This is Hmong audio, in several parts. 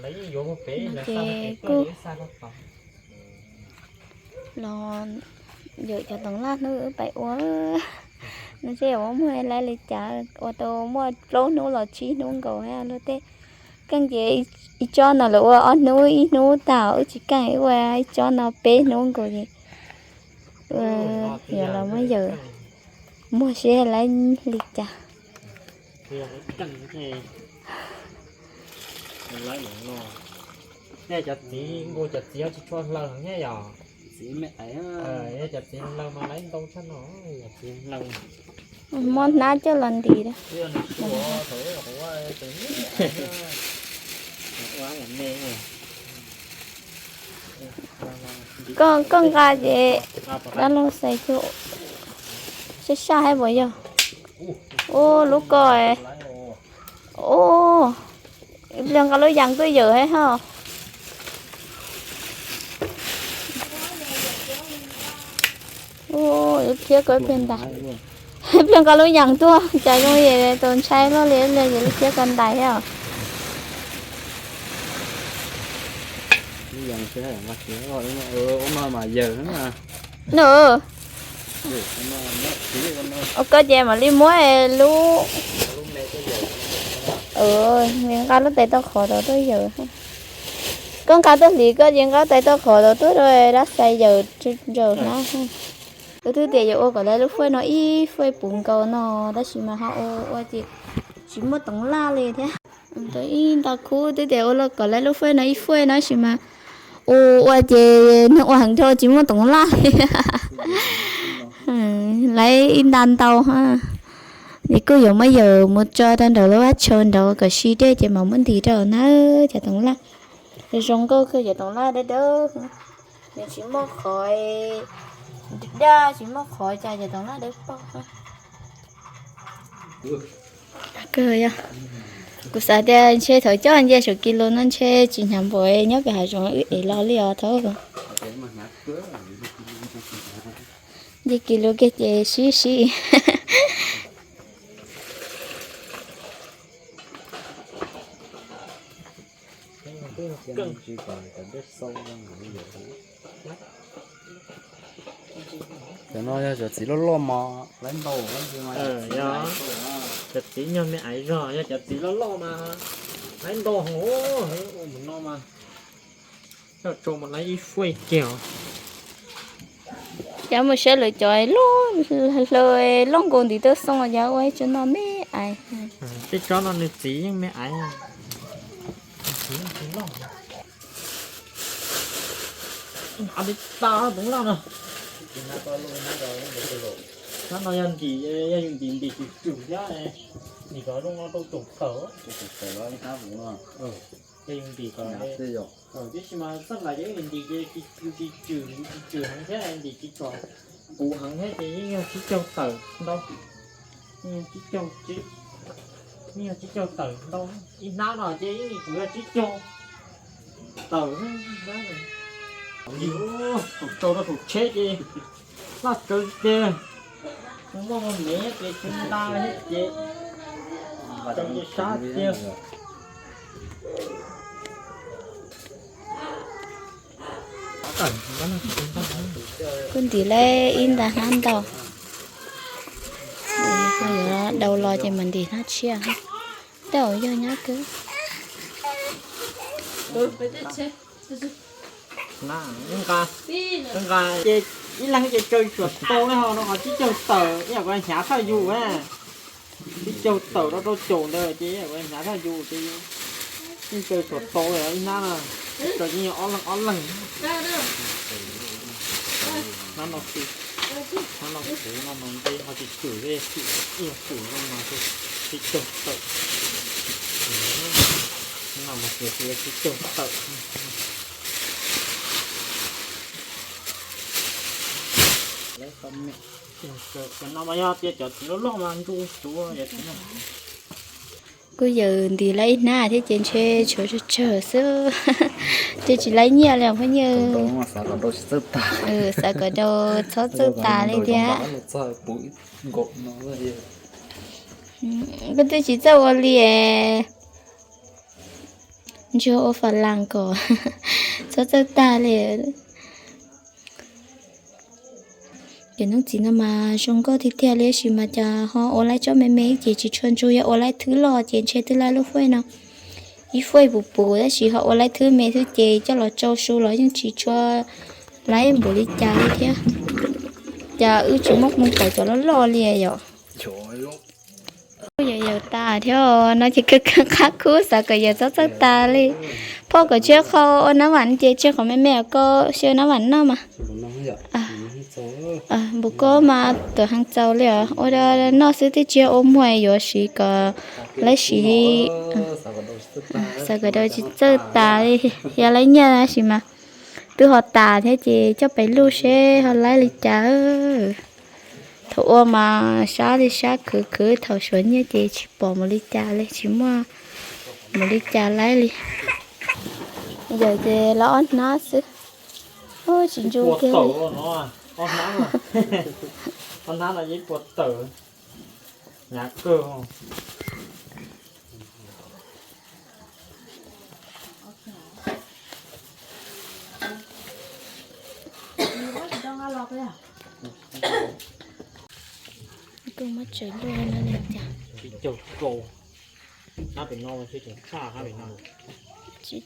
Ces kuj los yawm cov toov laj hnub wb pais ua, no seb yuav muaj lab li cas, ua tau muaj plaub hnub los tsib hnub nkaus luag tej. Keej ces ib tsob no lawv ua ob hnub ib hnub tag, wb tsis keej, wb ua ib tsob no peb hnub nkaus ces yog los muab yawm, muag seb lab li cas. Cov txiv nkaus cov txiv tsis tshua hlaws thiab yom? Cov txiv hlaws mas lawv ntau tshaj no. Muab hnab coj los ntim. Koj, koj nqa ces dab laug xais cuag sab sab thiab puas yog? Ua lub ko, ua ib pliag nqa lub yas tuaj yawm thiab ho. Ua ib pliag ko ib pliag ntais, ib pliag nqa lub yas tuaj cas zoo li tau ntshai loj li, ib pliag ces lub thiab ko ntais thiab. Nws, koj ces mam li muab lub, nqa lub tais tau qhov rau tuaj yawm. Koj nqa tuaj hliv, koj ces nqa tais tau qhov rau tuaj rau dab xais yawm ntsaws hnab. Wb twb tias yuav ua kom lawv lub faij no ib faij puv nkaus no, tab sis mas ho ua ua ces tsis muaj toov laj li thiab. Ib nta khub twb tias ua kom lawv lub faij no ib faij no tab sis mas ua ua ces neeg ua heev dhau tsis muaj toov laj li. Lawv ib nta ntau, ces kuj yuav muab yawm mus tso rau nraum lub vaj tshau nraud kom sib dej ces mam muab ntim rau na, cov toov laj. Zoo nkauj kawg cov toov laj dawb dawb, nws tsis muaj qhov daj, tsis muaj qhov cas, cov toov laj dawb paug. Kuv xav tias ntshe thaum coj nce saum kis lus no ntshe tsis hnyav npaum nyob pem hav zoov wb ev los li os thaum. Nce kis lus kiag ces sib sib. Cov no yog cov txiv loj loj mos lawv ntau, cov txiv nyuag me aiv zog yog cov txiv loj loj mas lawv ntau hos, ua mus no mas coj tsau mas lawv ib faij kiag. Cov mus saib lawv cov loj, hlawv loj nkaus ntiv taw xoo los cov ua ib tsob no me aiv. Tej tsob no nws txiv yeej me aiv. Av li tas toov laj no. Hnab no yog ntim, yog yus ntim ntim tswm tswm thiab, ntim kom zoo no rau tsoom tawm. Yog yus ntim kom, tiam sis mas txoj hlais ces yus ntim ces yus tsis tswm, yus tsis tswm heev thiab ntim tsis txom puv heev thiab ces yeej yog tsib caug tawm ntau. Yeej yog tsib caug, yeej yog tsib caug tawm ntau. Ib hnab no ces yeej kuv yog tsib caug tawm. Tus rau rau tus tsheb ces laj tsawv tiag, muaj mev ces tsis nta thiab ces tsawv ces sab tiag. Kuj ntim lawm ib nta hnab ntau, kuj yuav dau los ces mam ntim hnab tshiab. Tej zaum yog nyob kawg. Nqa, nqa ces ib leeg ces tsawg tsuam tau li ho no ho tsib caug tawm, ib yam kuv hnyav thaj yus, tsib caug tawm rau rau caum ntawd ces ib yam kuv hnyav thaj yus ces yeej tsawg tsuam tau li ib hnab na, tsawg yeej yog ob leeg ob leeg. Hnab no, hnab no kuv no mas nce ho tsis tswm li, ib yam tswm no mas tsib caug tawm. No mas kuv tsib caug tawm. Cov no mas yog tias cov txiv loj loj mas ntsu tuav. Kuj yawm ntim lawm ib hnab thiab ces ntshe tshuav tsawg tsawg xwb, ces tsis lawv nyiaj li phooj ywg. Xav kom dau txhob txawj tas li thiab. Koj twb tsis txawj ua li. Ntsia ua fam las kom txhob txawj tag li. Cov hnub txiv no mas zoo nkauj tiag tiag li, tab sis mas cas ho ua laib tsob me me ces tsis tshua ntsu, yog ua laib thwb loj ces ntshe twb laib lub fuej no ib fuej puv puv, tab sis ho ua laib thwb me xwb ces coj los tsau su los yeej tsis tshua laib npaum li cas li thiab. Cas wb tsis muaj hmoo pom cov loj loj li yom. Kuj yawm yawm tas thiab no ces kawg kawg qab kub xav kom yawm txhob txawj tas li. Phauj kom tseg qho ua nab vam ces tseg qhov me me os, koj xyaw nab vam noj mas. Npus koj mas tuam heev txaus li os, ua noj xwb twb tsis yog ua muag, yuav siv kom laib siv, xav kom dau tsis txawj tas li. Yog laib nyiaj tab sis mas twb ho tas thiab ces coj pem luj seb ho laib li cas. Thaum ua mas sab li sab khwv khwv, thaum suav nyiaj ces tsis pom mus li cas li, tsis muaj mus li cas laib li. Yawm ces los ob hnab xwb. Tsis ntsu kiag li. Kuj muab tsaws luaj no li cas. Tsis cog rau.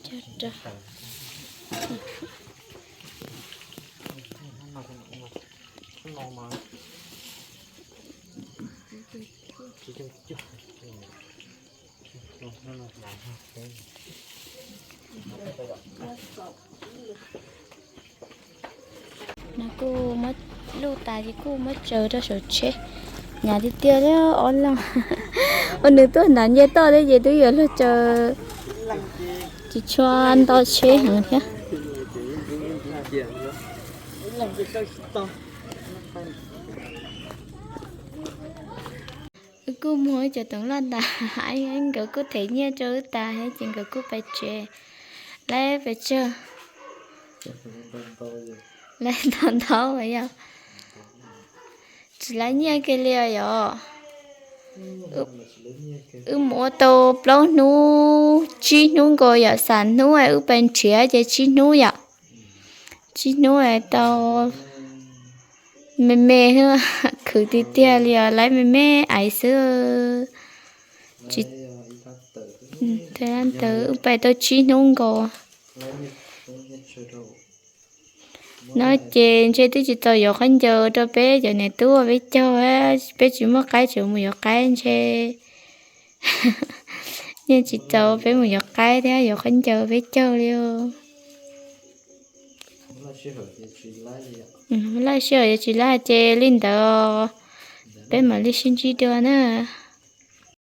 No kuj muab luj tas ces kuj muab tsaws rau saum tsheb. Hnyav tiag tiag li ob leeg. Ua nws tuaj nram nce toj thiab ces twb yuav luag tsaws tsis tshua nto tsheb heev thiab. Wb kuj muag cov toov loj tas, nkawd kuj them nyiaj rau wb tas ces nkawd kuj pais tsev. Laib pes tsawg? Laib ntau ntau yog tsis laib nyiaj kiag li os yom. Wb mus ua tau plaub hnub tsib hnub nkaus yom, xam hnub wb pais nrhiav ces tsib hnub yom. Tsib hnub tau me me, khwv tiag tiag li os, laib me me ais xwb. Tsis, wb pais tau tsib hnub nkaus. No ces ntshe twb tsis txaus yuav khaub ncaws rau peb cov niam tub ua peb caug, peb tsis muaj qaib tseem mus yuav qaib ntshe. Yeej tsis txaus peb mus yuav qaib thiab yuav khaub ncaws peb caug li. Laj sij hawm yuav tsis laib ces li ntawd, peb mam li sib ntsib dua na.